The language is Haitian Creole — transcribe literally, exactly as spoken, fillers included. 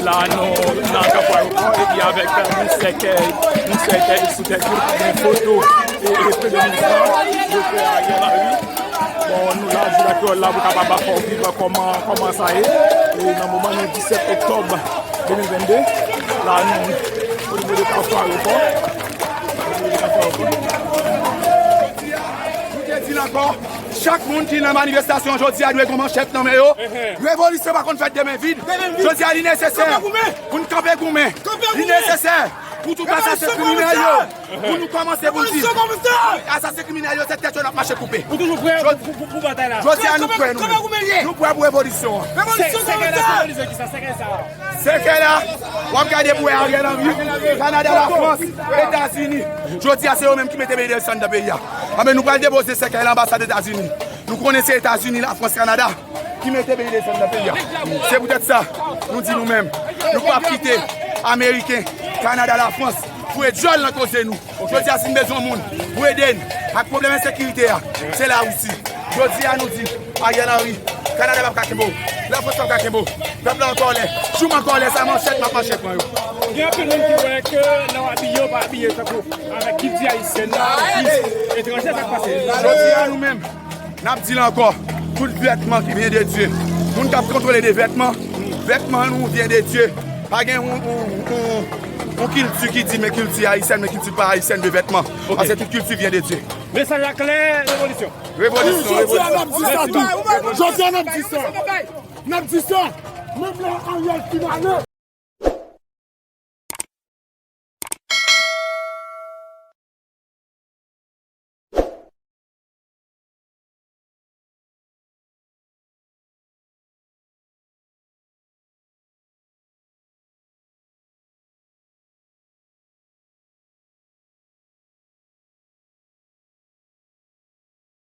La, nou nan kanpay ankò, epi avèk, euh, moun sèkèy, moun sèkèy sou tèt yo pou gen foto e, e premye minis lan, Doktè Ariel Henry. Bon, nou la, Djouda Kreyòl la, pou kapab ba fè w viv kòman, kòman sa ye. E nan moman, nou disèt oktòb de mil vennde. La, nou, o nivo de Kafou Ayewopò. O nivo de Kafou Ayewopò. Nou te di l ankò, chak moun ki nan manifestasyon jodi a dwe gen manchèt nan men yo. Revolisyon pa konn fèt de men vid. Jodi a, li nesesè pou n kanpe goumen. Li nesesè pou tout asasyen kriminèl yo. Pou nou kòmanse pou n di, asasyen kriminèl yo, se tèt yo n ap mache koupe. Ou toujou prè pou, pou, pou, pou batay la? Jodi a, nou prè, nou menm. Nou prè pou revolisyon an. Sèkèy la, w ap gade pou wè Ariel Henry, Kanada, Lafrans, Etazini. Jodi a, se yo menm ki mete peyi Dayiti anndan peyi a. Anben, nou pral depoze sèkèy la anbasad Etazini. Nou konnen se Etazini, Lafrans, Kanada ki mete peyi Dayiti anndan peyi a. Se poutèt sa, nou di nou menm, nou p ap kite Ameriken, Kanada, Lafrans foure dyòl nan koze nou. Jodi a, si n bezwen moun pou ede n ak pwoblèm ensekirite a, se Larisi. Jodi a, nou di, Ariel Henry, Kanada p ap ka kenbe w, Lafrans p ap ka kenbe w. Pèp la an kòlè. Si w an kòlè, sa manchèt m ap mache pran yo. Gen anpil moun ki wè ke lè w abiye, w pa abiye tankou avèk kilti ayisyèn nan, kilti etranje, sa k pase. Jodi a, nou menm, n ap di l ankò, tout vètman ki vyen de Dye. Moun k ap kontwole de vètman, vètman nou vyen de Dye. Pa gen yon, yon, yon, yon kilti ki di, men kilti ayisyèn, men kilti pa ayisyèn, men vètman. Ok. Paske tout kilti vyen de Dye. Mesaj la klè, revolisyon. Revolisyon, jodi a, n ap di sa tou. Jodi a, n ap di sa. N ap di sa. Menm lè Ariel fin ale,